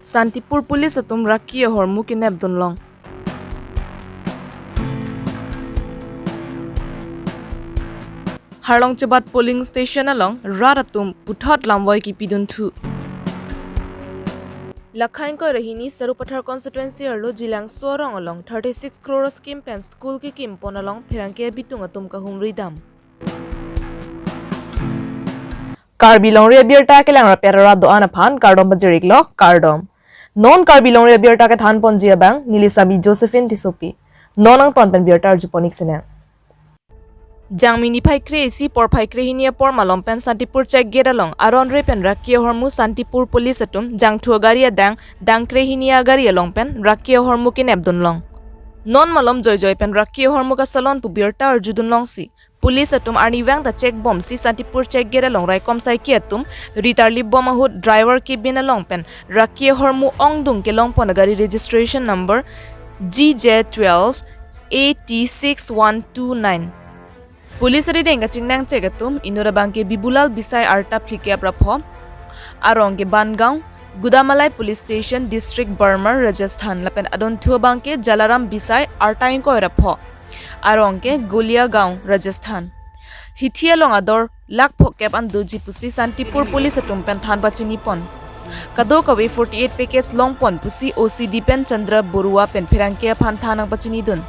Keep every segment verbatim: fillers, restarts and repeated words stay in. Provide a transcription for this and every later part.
Santipur Police atum raki ahormu kenep dunlong. Harlong Chebat polling station along rat atum puthot lamvoi kipi dunthu. Lakhain koi rahini Sarupathar constituency arlo Jilangso arong along thirty six crore scheme pen school kekim pon along pherangke abitung atum kahumri dam. Karbi Longri Abirta kelang rapet rat do-an aphan kardom pajir-iklo, kardom. Non Karbi Longri Abirta kethan ponji abang neli Sabi Josephine Tissopi. Non angton pen birta arju pon-ik sinang. Jangmi niphai kre-isi porphai kre-hini apor malom pen Santipur check gate along aron re pen raki ahormu Santipur Police atum jangthu agari adang dang kre-hini agari along pen raki ahormu kenep dunlong. Non malom joijoi pen raki ahormu kasalon pu birta arju dunlongsi Police atum arnivang ta check bomsi Santipur check gate along raikom saiki atum ritarlip bom ahut driver cabin along pen raki ahormu ongdung kelong pon agari registration number G J twelve A T six one two nine. Police arideng kachingnang check atum inut abangke Bibulal Bisai arta phlikep ra pho, arong ke Bangaon, Gudamalai Police Station, District Barmer, Rajasthan, lapen adunthu abangke Jalaram Bisai arta ingkoi ra pho, arong ke Goliagaon, Rajasthan. Hithi along ador lakh phokep an doji pusi Santipur Police atum pen than pachini pon. Kadokave forty eight packets long pon pusi O C Dipen Chandra Borua pen pherangke aphan than nangpachini dun.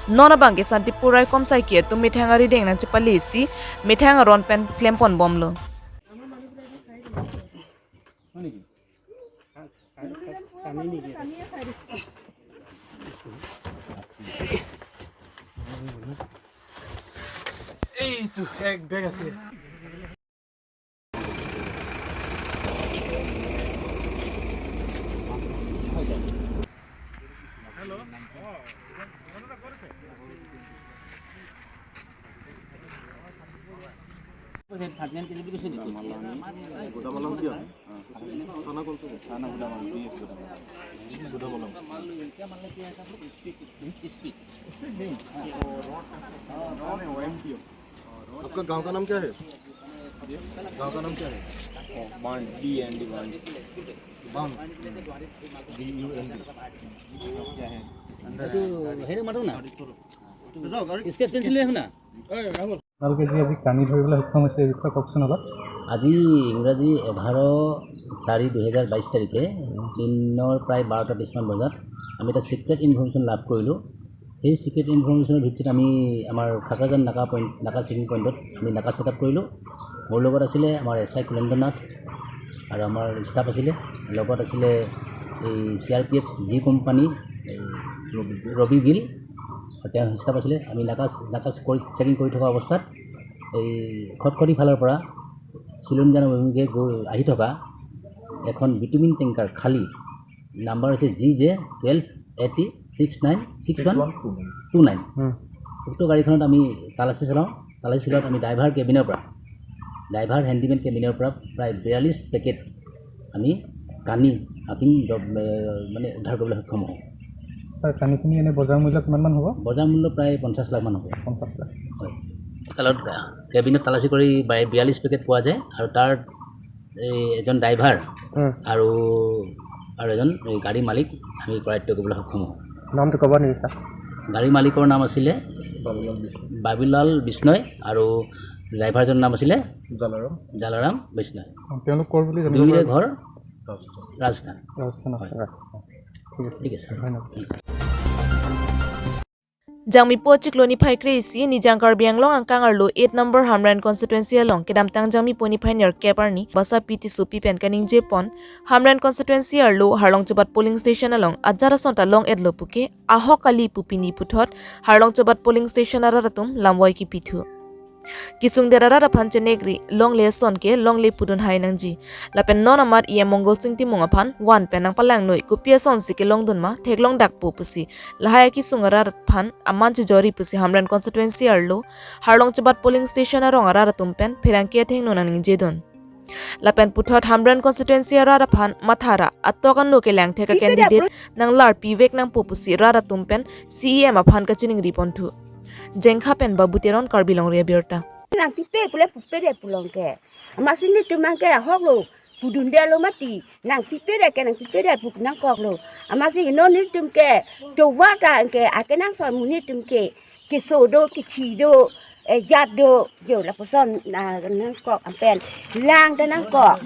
Non abangke Santipur raikom saiki atum methang arideng nangchepalesi methang aron pen klem pon bomlo. এই তো এক ব্যাগ আছে। गोदामालाम क्या? थाना कौन सा है? थाना गोदामालाम, पीएस गोदामालाम। गोदामालाम। आपका गांव का नाम क्या है? गांव का नाम क्या है? बांध, बी एन डी बांध। बांध। B U N D. क्या है? এইটো হেৰি মাতো না। ले जाओ, गाड़ी। স্কেচ পেঞ্চিল লৈ আহো না। আপোনালোকে যি আজি কানি ধৰিবলৈ সক্ষম হৈছে, এই বিষয়ে কওকচোন অলপ। আজি ইংৰাজী এঘাৰ চাৰি দুহেজাৰ বাইছ তাৰিখে দিনৰ প্ৰায় বাৰটা বিছমান বজাত আমি এটা ছিক্ৰেট ইনফৰমেশ্যন লাভ কৰিলোঁ। সেই ছিক্ৰেট ইনফৰমেশ্যনৰ ভিত্তিত আমি আমাৰ খাকৰাজান নাকা পইণ্ট, নাকা চেকিং পইণ্টত আমি নাকা ছেটআপ কৰিলোঁ। মোৰ লগত আছিলে আমাৰ এছ আই কুলেন্দ্ৰ নাথ আৰু আমাৰ ষ্টাফ আছিলে, লগত আছিলে এই C R P F G company, এই ৰবি গিল, আৰু তেওঁৰ ষ্টাফ আছিলে। আমি নাকা, নাকা কৰি, চেকিং কৰি থকা অৱস্থাত এই খটখটি ফালৰ পৰা চিলনীজান অভিমুখে গৈ আহি থকা এখন বিটুমিন টেংকাৰ খালী, নাম্বাৰ হৈছে G J twelve A T six nine six one two nine. Hmm. উক্ত গাড়ীখনত আমি তালাচী চলাওঁ। তালাচী চলোৱাত আমি ড্ৰাইভাৰ কেবিনৰ পৰা, ড্ৰাইভাৰ হেণ্ডিমেন কেবিনৰ পৰা প্ৰায় বিয়াল্লিছ পেকেট আমি কানি আফিং জব-, এ, মানে উদ্ধাৰ কৰিবলৈ সক্ষম হওঁ। ছাৰ, কানিখিনি এনে বজাৰ মূল্য কিমানমান হ'ব? বজাৰ মূল্য প্ৰায় পঞ্চাছ লাখমান হ'ব। পঞ্চাছ লাখ। হয়। কালত কেবিনত তালাচী কৰি বাই-, বিয়াল্লিছ পেকেট পোৱা যায় আৰু তাৰ এই এজন ড্ৰাইভাৰ হুম। আৰু, আৰু এজন এই গাড়ী মালিক আমি কৰায়ত্ব কৰিবলৈ সক্ষম হওঁ। নামটো ক'ব নেকি ছাৰ? গাড়ী মালিকৰ নাম আছিলে বাবুলাল বিষ্ণয়। বাবুলাল বিষ্ণয় আৰু ড্ৰাইভাৰজনৰ নাম আছিলে জালাৰাম। জালাৰাম বিষ্ণয়। অ, তেওঁলোক ক'ৰ বুলি জানিব দুয়োৰে পাৰিম? ঘৰ ৰাজস্থান। ৰাজস্থান। ৰাজস্থান, হয়। ৰাজস্থান। ঠিক আছে। ঠিক আছে। ধন্যবাদ। Jangmi po chiklo niphai kre-isi Nijang Karbi Anglong angkang arlo eight number Hamren constituency along kedamtang Jangmi po niphai nerkep arni Basa P Tissopi pen kaningje pon Hamren constituency arlo Harlong Chebat polling station along ajat ason ta long-etlo puke ahok kali pu pini puthot Harlong Chebat polling station arat atum lamvoi kipithu. Kesung derarat aphan chenekri longle ason ke longle pudun hai nangji. Lapen non amat E M Mongol Sing Timung aphan van pen nangpalangnoi kopi asonsi kelongdun ma theklong dakpo pusi lahai akesung arat aphan aman chejori pusi Hamren constituency arlo Harlong Chebat polling station arong arat atum pen pherangke athengno nangningjedun. Lapen puthot Hamren constituency arat aphan mathara atok ano kelangthek a-candidate nanglarpi vek nangpo pusi rat atum pen C E M aphan kachiningri ponthu. Jengkha pen Babu Teron, Karbi Longri Abirta. Nang pipe pule pupe de pulo ke. Amat si nelitum abangke ahoklo. pudundetlo mati, nangpipedet ke nangpipedet pu nangkoklo. Amatsi non nelitum ke tovar ta ke akenangsot amonit atum ke, keso do, kethi do, eh, jat do, jo lapuson, ah, nangkok anpen lang ta nangkok.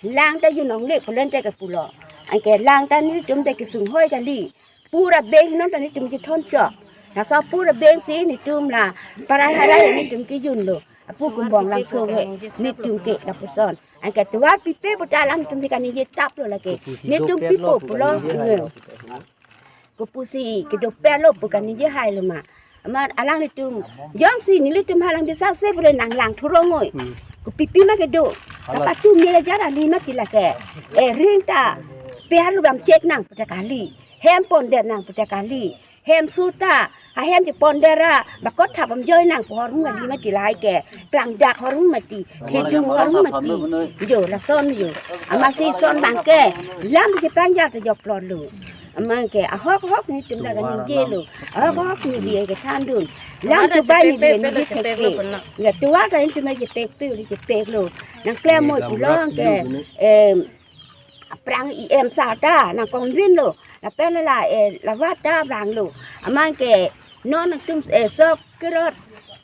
Lang ta jun longle pulote ke pulo. Anke lang ta nelitum ta kesung hoi kali. Pura beng non ta nelitum chethon chok. Laso pura beng si nelitum la parai harai nelitum kejunlo. Apu kumbong langso ke nelitum ke lapuson. Anke tovar pipe puta alanglitum si kaningje taplo lake. Nelitum pipo pulo. Kopusi kedopetlo pu kaningje hailo ma. Amat alanglitum jongsi nelitum halang desa se pule nanglang thurong oi. Kopipi ma kedo. Apa tu mila jara lima tila ke. Eh, ring ta. Pe halu bam cek nang puta kali. Hem pondet nang puta kali. Hem suta. Ahem je pondet ra. Bakot thap bam joi nang pu hormu kali mati lahai ke. Klangdak hormu mati. Thejung hormu mati. Jo, lason jo. Amatsi son abang ke. Lam je pangjak ta jokplotlo. Amat ke ahok ahok nelitum ta kaningjelo. Ahok ahok nelitum ke thandun. Lam chubai nelitum ke thek ke. Ya tovar ta nelitum ke pek pe, nelitum ke peklo. Nangklem moi pulo ke, em, aphrang E M sir ta nangkonvinlo. Lapen la, eh, la vat ta vanglo. Amat ke non nangtum, eh, sok kerot.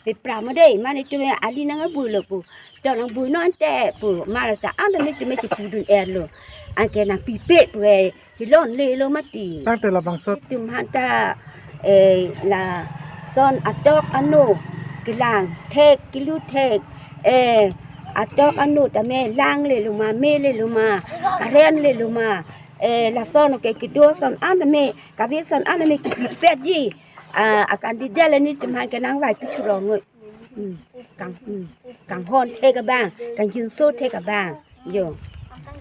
Pipra mo dei, amat nelitum, eh, ali nangbuilo pu. To nangbui non te pu, amat ta anta nelitum ke pudun-etlo. Anke nangpipe pu, eh, chelonlelo mati. Tangte labangso. Nelitum aphan ta, eh, lason atok ano kelang thek, kelu thek, eh, atok ano tame langlelo ma, melelo ma, karenlelo ma, eh, lason ke kedo ason an tame, kave ason an tame kepipetji, ah, a candidate le nelitum aphan ke nangvai pichurong oi. Hmm, kang, hmm, kanghon thek abang, kangjinso thek abang. Jo.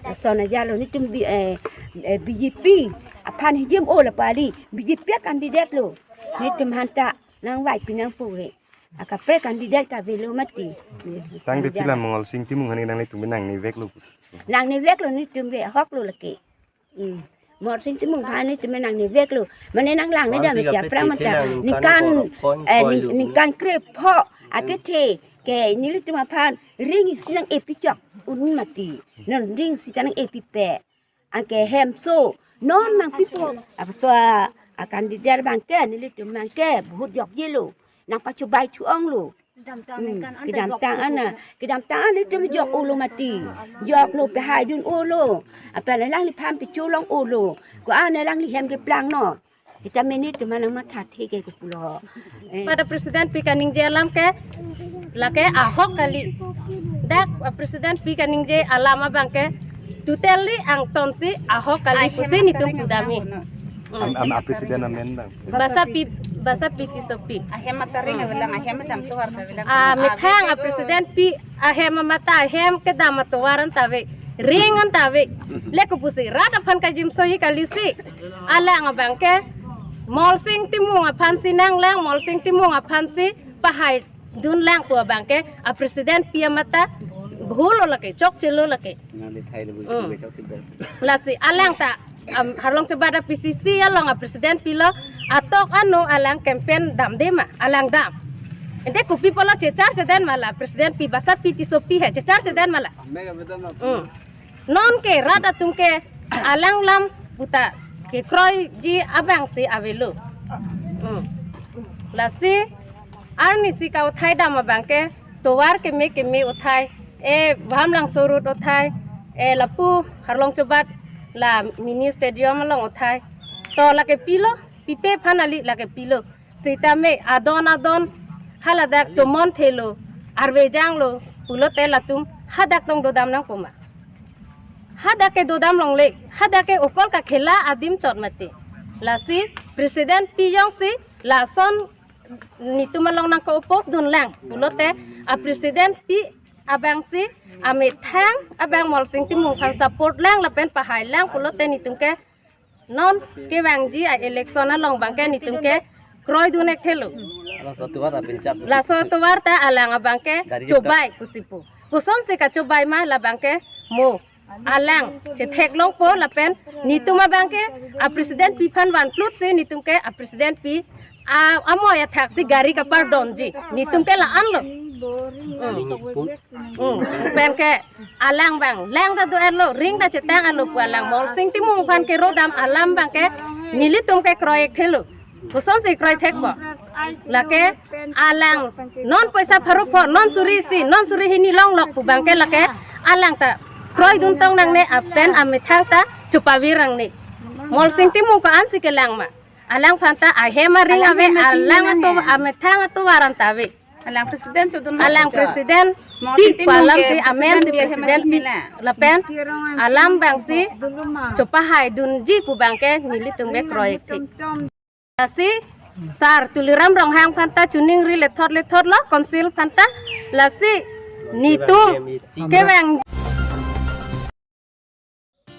Lason ajalo nelitum bi-, eh, eh, B J P aphan hijem o la pali, B J P candidate lo. Nelitum aphan ta nangvai pinang pu he. Akaprek candidate kavelo mati. Tangte pila Mongolsing Timung aphan nanglitum nangneveklo. Nangneveklo nelitum ve ahoklo lake. Hmm. Mongolsing Timung aphan nelitum nangneveklo. Mane nanglang ne dam ya pramata. Ningkan, eh, ning-, ningkan krepho akethe ke nelitum aphan ring isi nang-epi chok un mati. Non ring isi ta nang-epipe. Anke hem so. Non nangpipo. Apa so a, a candidate abang ke nelitum abang ke bahut jokjelo. Nangpachubai thu-onglo. Kedamtang, hmm, kedamtang ana, kedamtang ana nelitum jok-olo mati. Joklo pehai dun-olo. Apa lalangliphan picholong-olo. Ko-an alangli hem keplangnon. Kita meni teman nangmathathe ke kopulo. Eh. Pada President pi kaningje alam ke, lake ahok kali. Dak, eh, President pi kaningje alam abang ke, totally angtonsi ahok kali pusi nelitum pudamji. Hmm. Am, am, a President amen bang. Basapi, Basapi Tissopi. Ahem mata ring avelang, ahem mata damtovar avelang. Ah, methang a President pi ahem mata ahem kedam atovar anta ave, ring anta ave. Le kopusi rat aphan kajimsoji kalisi. Alang abang ke Molsing Timung aphansi nanglang, Molsing Timung aphansi pahai dunlang pu abang ke a President pi amata bhul lo lake, chokchelo lake. Nang di thai lo. Hmm. Lasi alang ta, am, Harlong Chobat a P C C along a President pilo, atok ano alang campaign damde ma, alang dam. Ente kopi pulo chechar chedan ma la President pi, Basapi Tissopi he, chechar chedan ma la. Hmm. Non ke rat atum ke alang lam puta kekroiji abangsi avelo. Hmm. Lasi arnisi kauthai dam abang ke tovar keme keme uthai, e Bhamlangso road uthai, e lapu Harlong Chobat la mini stadium along uthai. To lake pilo, pipe aphan kali lake pilo. Sitame adon adon haladak tomon thelo, arve janglo, pulote latum hadak tong dodam nangpo ma. Hadak ke dodam longle, hadak ke okol kakhela adim chot mati. Lasi President pi jongsi lason netum along nangko-oppose dunlang pulote a President pi abangsi amethang abang Molsing Timung aphan support lang lapen pahai lang pulote netum ke non kevangji a election along abang ke netum ke kroidun-ek thelo. Laso tovar ta pinchap. Laso tovar ta alang abang ke gari chobai kusipu. Kosonsi kachobai ma labang ke mo alang chetheklongpo lapen netum abang ke a President pi aphan vanplutsi netum ke a President pi a, amoi athaksi gari kapardonji. Netum ke la-anlo. Hmm. Hmm. Pen ke alang abang, lang ta do-etlo, ring ta chetang-etlo pu alang, Molsing Timung aphan kerodam alam abang ke nelitum ke kroi-ik thelo. Kosonsi kroi thekpo? Lake alang non poisa pharo pho, non suri isi, non suri hini longlok pu abang ke lake alang ta kroidun tong nangne, apen amethang ta chepavir nangne. Molsing Timung ko-ansi kelang ma? Alangphan ta ahem aring ave, alang ato, amethang atovar an ta ave. Alang president chodun ma. Alang president pi pu alamsi, amen si president pi lapen alam abangsi chopahaidunji pu abang ke nelitum ke kroi-ik thek. Lasi sar Tuliram Ronghang aphan ta choningri lethot lethotlo, council aphan ta, lasi netum kevang.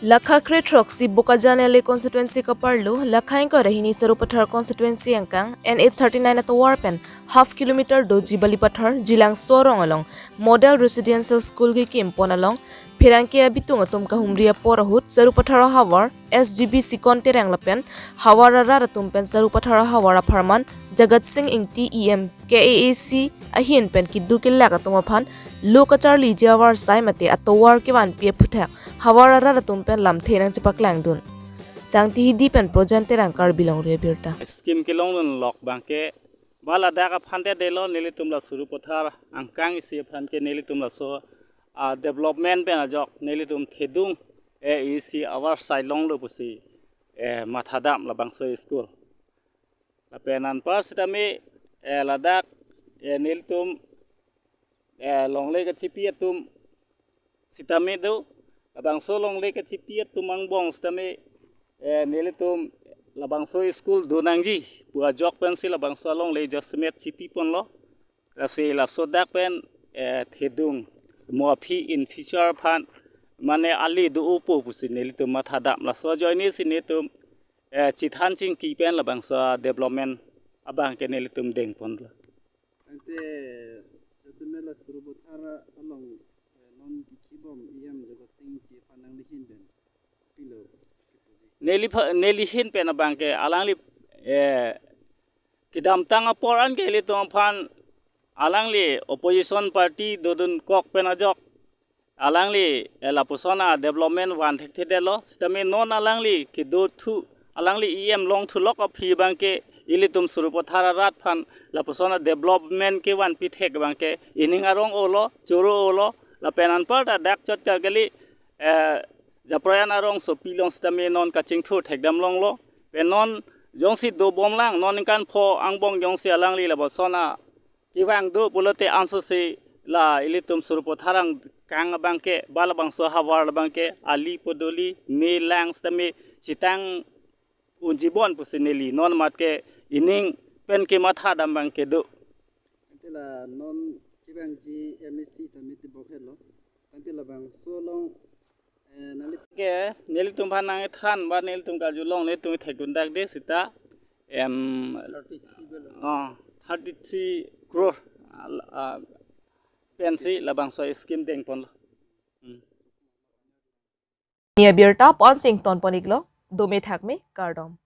Lakha kre throksi Bokajan L A constituency kaparlo, lakha ingkoi ra hini Sarupathar constituency angkang, N H thirty-nine atovar pen half kilometer doji Balipathar, Jilangso arong along, Model Residential School kekim pon along, pherangke abitung atum kahumri apor ahut, Sarupathar ahavar, S G B Sikon Terang lapen havar arat atum pen Sarupathar ahavar apharman, Jagat Sing Ingti E M, K A A C ahin pen keduk kelak atum aphan lo kacharliji avarsai mate atovar kevanpi aphuthak havar arat atum pen lamthe nangchepaklangdun. Sangti Hidi pen Projan Terang, Karbi Longri Abirta. Scheme kelongdunlok abang ke ba ladak aphan te delo, nelitum la Sarupathar angkang isi aphan ke nelitum laso, ah, development pen ajok nelitum thedung, eh, isi avarsai longlo pusi, eh, mathadam labangso school. Lapen anpar sitame, eh, ladak, eh, nelitum, eh, longle kachipi atum sitame do, labangso longle kachipi atum angbong sitame, eh, nelitum labangso school do nangji pu ajok pensi labangso alongle jasemet chipi ponlo. Lasi laso dak pen, eh, thedung mo aphi in future aphan mane ali do-opo pusi nelitum mathadam, laso ajoine si nelitum, eh, chethan chingki pen labangso development abang ke nelitum dengponlo. Ante jasemet la Sarupathar along, eh, non kikibom E M Jagat Sing Ingti aphan nanglihin pen pilo? Neli pha-, nelihin pen abang ke alangli, eh, kedamtang apor an ke ilitum aphan alangli opposition party dodunkok pen ajok alangli, eh, lapuson adevelopment van thekthedetlo, sitame non alangli kedothu, alangli E M longthulok aphi abang ke ilitum Sarupathar arat aphan lapuson adevelopment kevanpi thek abang ke ining arong-olo, choro-olo, lapen anpar ta dak chot ka kali, eh, Japrayan arongsopi along sitame non kachingthur thekdam longlo. Pen non jongsi dobomlang, non ningkan pho angbong jongsi alangli lapuson a kevang do pulote ansose la ilitum Sarupathar angkang abang ke, ba labangso havar abang ke, ali podoli, me lang sitame chetang unjibon pusi neli non mat ke ining pen kemathadam abang ke do. Ante la non kevangji M A C tame tibok helo. Ante labangso along, eh, neli ke, nelitum aphan nangthan ba nelitum karjulong, nelitum thekdun dak de sita, em, thirty-three belo. Oh, thirty-three crore, ah, ah, pensi labangso scheme dengponlo. Hmm. Ni abirta pon sing ton pon-iklo, dome thakme, kardom.